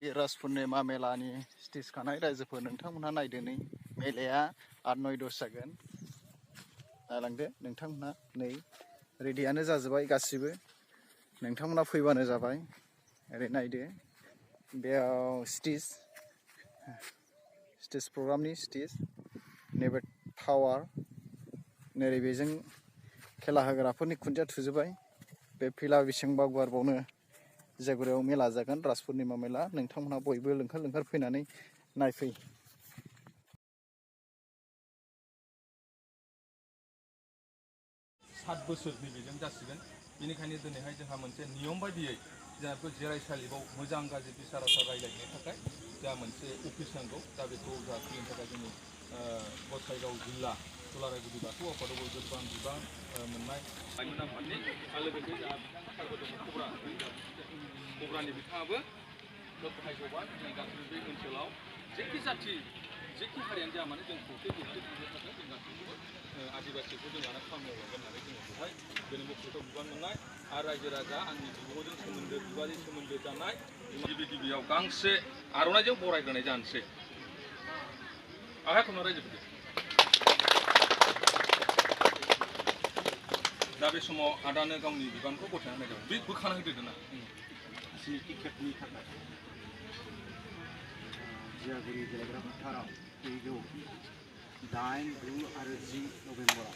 रास पुर्णिमा मेलानि स्टेज खानाय रायजोफोर नोंथांमोनहा नायदो नै मेलाया 8-9-10 जागोन नायलांदो नोंथांमोनहा नै रेडियानो जाजोबबाय गासिबो नोंथांमोनहा फैबानो जाबाय ओरै नायदो बेयाव स्टेज प्रग्रामनि स्टेज नैबे टावार नैबेजों खेला होग्राफोरनि खुन्थिया थुजोबबाय बे फिल्डआ बेसेबांबा गुवारबावनो जियागुरियाव मेला जागोन रास पुर्णिमा मेला नोंथांमोनहा बयबो लोंखार फैनानै नायफै। 7 बोसोरनि बेजों जासिगोन बेनिखायनो दिनैहाय जोंहा मोनसे नियम बायदियै जोंहा जिरायसालियाव मोजां गाज्रि बिसार आसार रायलायनो थाखाय जोंहा मोनसे अफिस नांगौ दा बेखौ जोंहा खुलिनो थाखाय जोंनि गसाइगाव जिल्ला दुलाराय गुदि बाथौ आफादाव गोबां बिबान मोननाय लाइमोन आफादनि लोगोसे जोंहा कब्रानि बिथाङाबो बाहायजोबबाय जों गासैबो बे ओनसोलाव जेखि जाथि जेखि हारियानो जाया माने जों खौसे थांनो थाखाय जों गासैबो आदिबासिखौ जों लाना खामानियाव लागोन होननानै जोङो बेवहाय दिनै मुख्यथ' बिबान मोननाय आरो रायजो राजा आंनि बिब'जों सोमोन्दो बिबाजै सोमोन्दो जानाय गिबियाव गांसे आर'नाइजों बरायग्रोनाय जानोसै आखाइ खबना रायजोफोरखौ दा बे समाव आदानो गावनि बिबानखौ गथायना होनाय जाबाय बे बोखाना होदो ना स्निथि खेबनि थाखाय जियागुरि गेलेग्रा फोथाराव फैगौ 8, 9 आरो 10 नभेम्बराव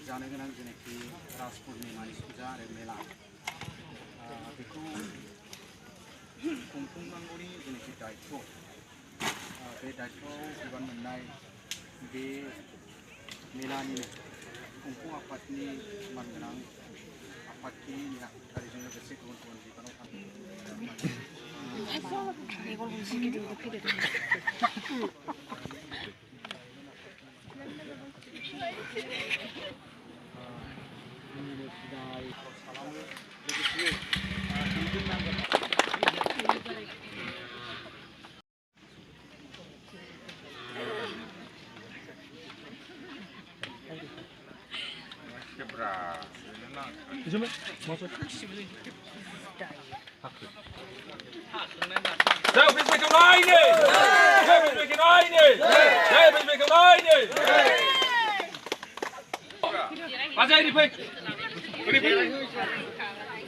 जानो गोनां जेनाखि रास पुर्णिमानि फुजा आरो मेला बेखौ खुंफुंनांगौनि जेनाखि दायित्व बे दायित्वआव बिबान मोननाय बे मेलानि खुंफुं आफादनि मानगोनां आफादगिरि नेहाथारिजों लोगोसे गुबुन बिबानाव थाङो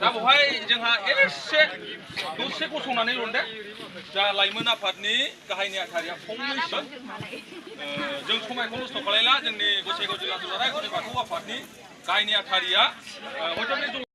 दा बेवहाय जोंहा एसे दसे गसंनानै रंदे जा लाइमोन आफादनि गाहाय नेहाथारिया फंनैसो जों समायखौ नस्थ' खालायला जोंनि गसाइगाव जिल्ला दुलाराय गुदि बाथौ आफादनि गाहाय नेहाथारिया हयथ'